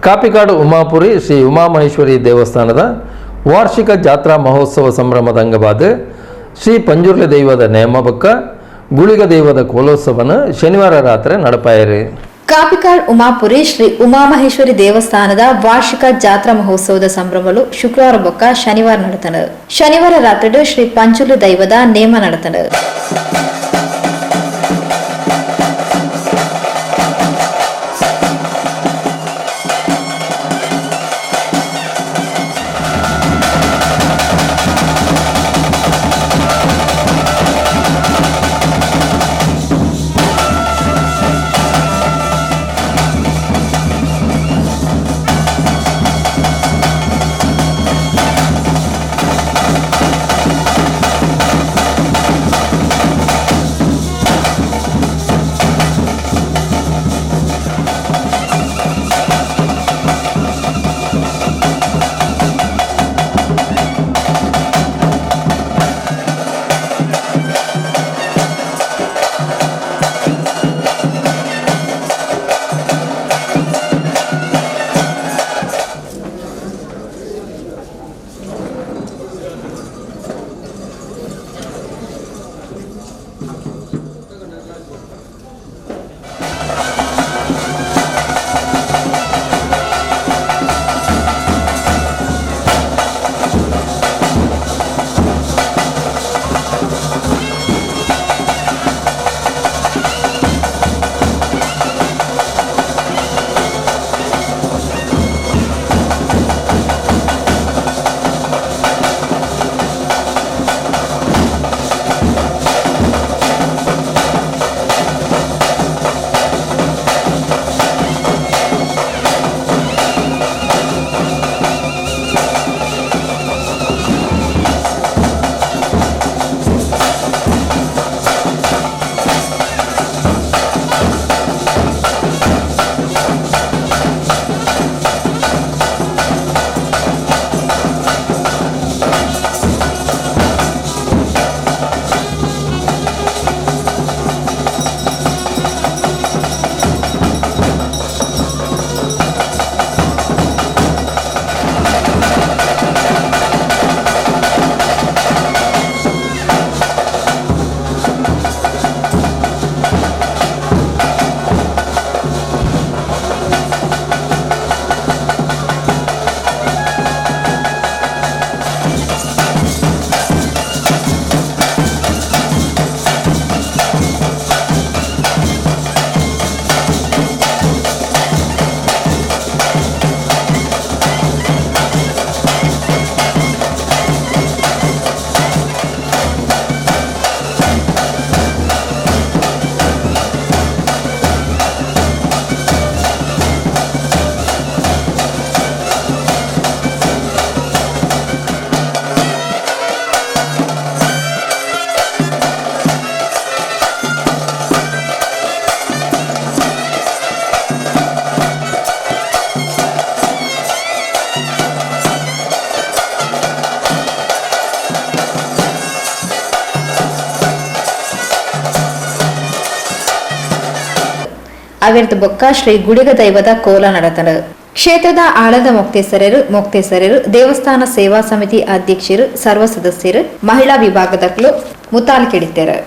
Kapikad Umapuri Shri Umamaheshwari ದೇವಸ್ಥಾನದ ವಾರ್ಷಿಕ ಜಾತ್ರಾ ಮಹೋತ್ಸವ ಸಂಭ್ರಮದ ಅಂಗವಾದ ಶ್ರೀ ಪಂಜುರ್ಲಿ ದೈವದ ನೇಮಬಕ್ಕ ಗುಳಿಗ ದೈವದ ಕೋಲೋತ್ಸವನ ಶನಿವಾರ ರಾತ್ರಿ ನಡಪಾಯರಿ. ಕಾಪಿಕಾಡ್ ಉಮಾಪುರಿ ಶ್ರೀ ಉಮಾಮಹೇಶ್ವರಿ ದೇವಸ್ಥಾನದ ವಾರ್ಷಿಕ ಜಾತ್ರಾ ಮಹೋತ್ಸವದ ಸಂಭ್ರಮಲು ಶುಕ್ರವಾರ ಬೊಕ್ಕ ಶನಿವಾರ ನಡತನು. ಶನಿವಾರ ರಾತ್ರಿ ಶ್ರೀ ಪಂಚುರ್ಲಿ ದೈವದ ನೇಮ ನಡತನು. ಅವೆರ್ದ ಬೊಕ್ಕ ಶ್ರೀ ಗುಳಿಗ ದೈವದ ಕೋಲ ನಡತನು. ಕ್ಷೇತ್ರದ ಆಳದ ಮೊಕ್ತೇಸರರು, ದೇವಸ್ಥಾನ ಸೇವಾ ಸಮಿತಿ ಅಧ್ಯಕ್ಷರು, ಸರ್ವ ಸದಸ್ಯರು, ಮಹಿಳಾ ವಿಭಾಗದಕ್ಕಲು ಮುತಾಲಿಕೆಡಿತ್ತಾರೆ.